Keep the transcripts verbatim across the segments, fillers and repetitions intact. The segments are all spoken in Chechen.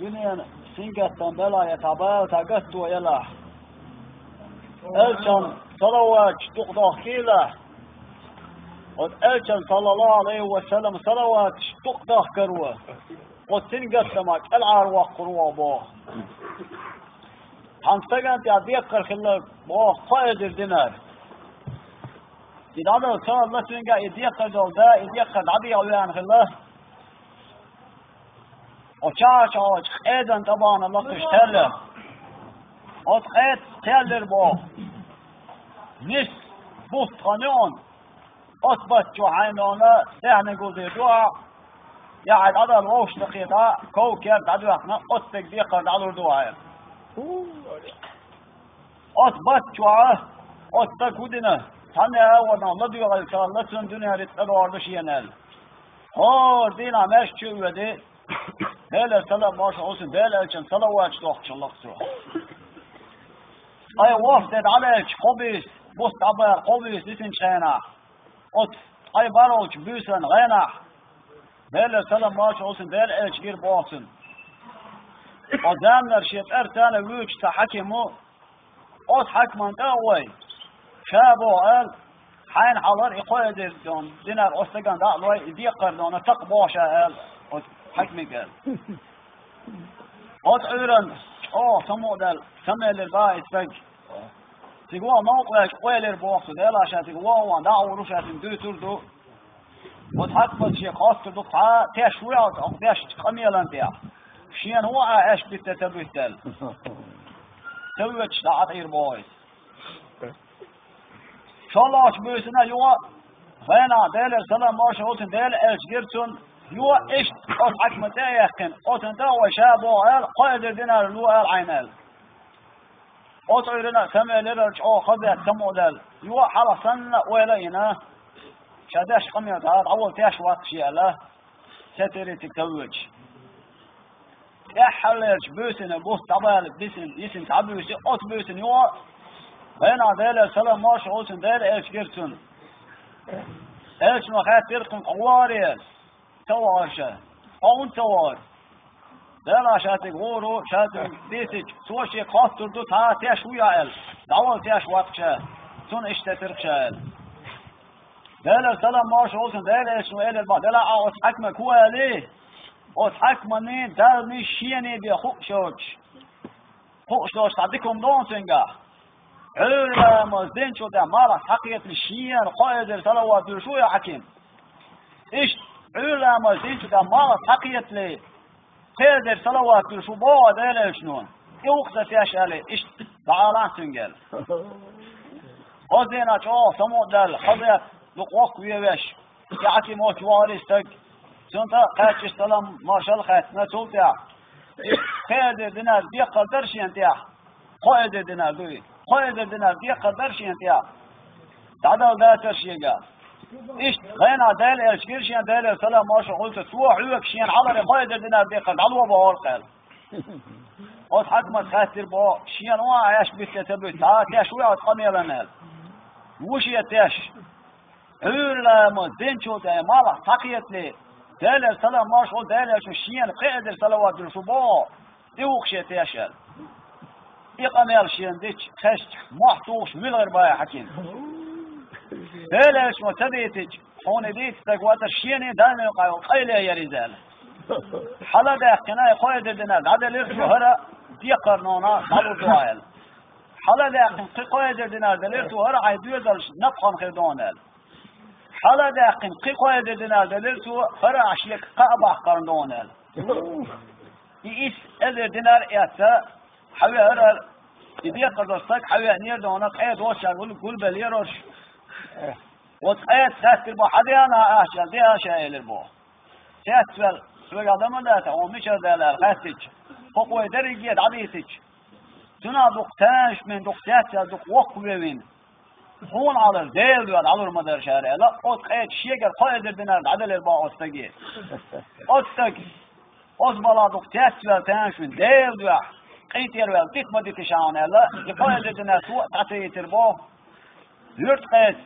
Дуьнен сингаттам бала я цхьа бала цхьа гатто ялахь. Элчан салаваташ дукха дохкийла. Оцу Элчан саллаллаху алейхи ва саллам салаваташ дукха дохкаро оцу сингаттама кӀелхьарвоккхур ву боху. Хьан стаган тӀехь декхар хилла боху кхо эзар динар. И дӀадала ца хилла цуьнга и декхар долу да, и декхар дӀадехьа веана хилла. Оцу чӀогӀачу къедан тӀабахана лакхаш терлира. Оцу къеда терлира боху. Нис бутт хан юкъана, оцу батта чу хьайна сехьниг гулдийр ду ахь, я хьайн дӀадала вовшах дакхе дӀа, ков-керт дӀадоьхна, оцциг декхар дӀалур ду ахьа. Оцу батта чохь оцу стага хӀун дина, цхьанна а ванах ладоьгӀийла ца хилла, цунна дуьнен рицкъа догӀур ду шена аьлла. ХӀора дийнахь маьждиг чу а воьдий, Делера салам маршалла хуьлда цунна, Делан Элчан салаваташ дохкуш хилла цо. Ткъе ворхӀ де дӀалаьлча кхо буьйса, бутт дӀабаьлла кхо буьйса дисинчу хенахь, оцу ткъе бархӀалгӀачу буьйсанна гӀенахь, Делера салам маршалла хуьлда цунна, Делан Элча гира боху цунна. Оцу заманара шен цӀарца вуьйцучу цхьа хьаким ву, оцу хьаькаман тӀе а гӀой, ша боху аьлла, хьайна хьалхара и кхо эзар динар оцу стагана дӀа а лой, и декхар дона, такха боху ша аьлла, оцу хьаькамига аьлла. Оцу Ӏуьйранна чӀогӀа самукъадаьлла, самаьллира боху и стаг. Цига ваха новкъа ваьлча, ойла йира боху цо, делахь ша цига ваха а вахана, дӀа а гӀур ву, ша цуьнга дуьйцур ду. Оцу хьаькамас шега хоттур ду, цхьа теш ву аьлла, оцу дешначу къамелан тӀехь. Шена ву ахь аьшпа битта ца буьттал. Ца воьдуш дӀа Ӏа тӀера боху иза. ШолгӀачу буьйсанна юха а гӀенахь, Делера салам маршалла хуьлда цунна, Делан Элча гира цунна, юха а иштта оцу хьаькаман тӀе а яьккхина, оцунна тӀе а гӀой, ша боху аьлла, кхо эзар динар ло аьлла хьайна аьлла. Оцу Ӏуьйранна а самаьллира, чӀогӀа хаза а самукъадаьлла. Юха а хьалха санна а ойла а йина, ша деш къамел дӀа, дӀавала теш вац ша аьлла, цецарий цига ца воьдуш. ТӀаьххьарлерчу буьйсанна бутт дӀабаьлла бисина, йисина цхьа буьйса, оцу буьйсанна юха а гӀенахь, Делера салам маршалла хуьлда цунна, Делан Элча гира цунна. Элчано хаьттира кхунна, хьо вахара аьлла. Ца вахара ша. Хьо хӀунда ца вахара? Делахь ша цига гӀур ву, ша цуьнга дийцича, цо шега хоттур ду, цхьа теш ву ахь аьлла. ДӀавала теш вац ша, цунна иштта тесира ша аьлла. Делера салам маршалла хуьлда цунна, Делан Элчано элира боху, делахь ахь оцу хьаькамага хӀун аьлла? Оцу хьаькаманний, Даллний, шений бен хууш йоцуш. Хууш долуш цхьа дика хӀума ду хьуна цуьнгахь. Ӏуьйра ламаз динчул тӀаьхьа малх схьакхетале шена кхо эзар салават дуьллуш ву и хьаким. Иштта Ӏуьйра ламаз динчул тӀаьхьа малх схьакхетале, кхо эзар салават дуьллуш ву боху Делан Элчано. И ву-кх сан теш аьлла, иштта дӀаалахьа цуьнга аьлла. Оцу дийнахь чӀогӀа самукъадаьлла, хаза а дукха воккха вевеш, и хьаким оцу вахара и стаг. Цунна тӀе а кхаьчча, салам маршалла а хаьттина цул тӀаьхьа. Кхо эзар динар декхар дара шена тӀехь. Кхо эзар динар дуй. Кхо эзар динар декхар дара шена тӀехь. ДӀадала дацара шега. Иштта гӀенахь Делан Элча гира шена, Делера салам маршалла хуьлда цунна, цо хьоьга шена хьалхара кхо эзар динар декхар дӀало бохура-кх аьлла. Оцу хьаькамас хаьттира боху, шена ву ахь аьшпа битта ца буьтта, цхьа теш ву оцу къамелан аьлла. Ву шен теш. Ӏуьйра ламаз динчул тӀаьхьа малх схьакхетале, Делера салам маршалла хуьлда Делан Элчано шена кхо эзар салават дуьллуш ву боху, и ву-кх шен теш аьлла. И къамел шена дича, хезча, мохь тухуш вилхира боху и хьаким. Делан Элчано ца дийцича, хьуна и дийца стаг вацара шений Даллний юкъахь йолу къайле яра иза аьлла. Хьала а даьккхина, и кхо эзар динар дӀаделира цо, хӀара декхар нуна дӀалур ду ахь аьлла. Хьала а даьккхина, кхин кхо эзар динар делира цо, хӀара хьайн доьзалш напха хир ду хьуна аьлла. Хьала а даьккхина, кхин кхо эзар динар делира цо, хӀара ахь шега кхаъ баккхарна ду хьуна аьлла. И исс эзар динар а эцна, хьавеара, и декхар долу стаг хьавеанера ду хьуна, къеда воцчара гул-, гулбеллера уьш. Оцу къедас хаьттира боху, хьан деана ахча аьлла, де аша элира боху. Цецваьлла, соьгахь дан ма дац, хьуна мичара даьлла аьлла хаьттича, хӀокхо вай дерриге дӀадийцича, цунах дукха тамашийна, дукха цецваьлла, дукха воккхавевина, хьуна хьалхара Делан дуьхьа дӀалур ма дара ша аьлла, оцу къедас шегара кхо эзар динар дӀаделира боху оцу стаге. Оцу стага, оцу балхах дукха цецваьлла, тамашийна, Делан дуьхьа къинтӀера ваьлла дита ма дитий ша хьуна аьлла, и кхо эзар динар цо а дӀа ца йийцира боху. Юьртахь къедас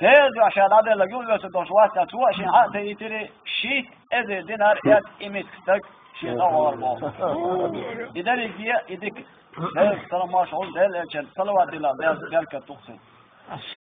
Деза дуьхьа ша дӀаделла юхавоьрзуш долуш вац аьлла, цо а шен хьа а ца йитира, шийтта эзар динар эцна и миска стаг шен дӀавахар боху. И дерриге а, и дика Делан салам-маршалла хуьлда Делан элчанна, салават дилла, Дела беркат ду-кх цунна.